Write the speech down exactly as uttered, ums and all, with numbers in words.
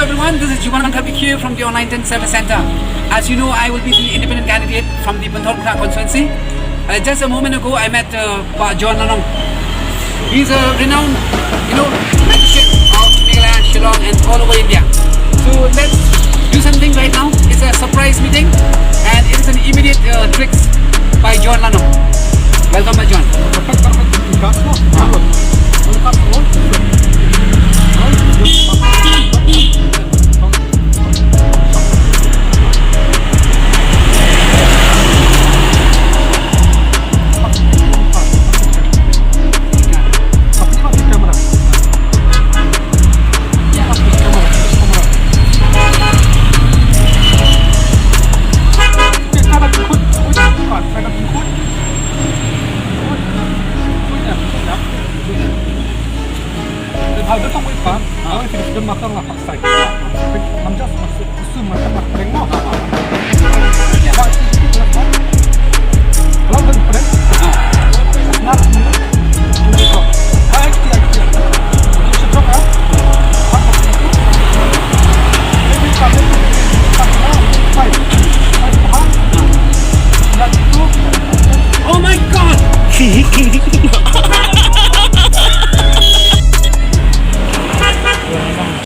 Everyone, this is Juman Khatwit here from the Online Ten Service Center. As you know, I will be the independent candidate from the Pynthorumkhrah constituency. Uh, just a moment ago, I met uh, Bah John Lanong. He's a renowned, you know, magician of Meghalaya, Shillong, and all over India. So let's do something right now. It's a surprise meeting, and it is an immediate uh, tricks by John Lanong. Welcome, Bah John.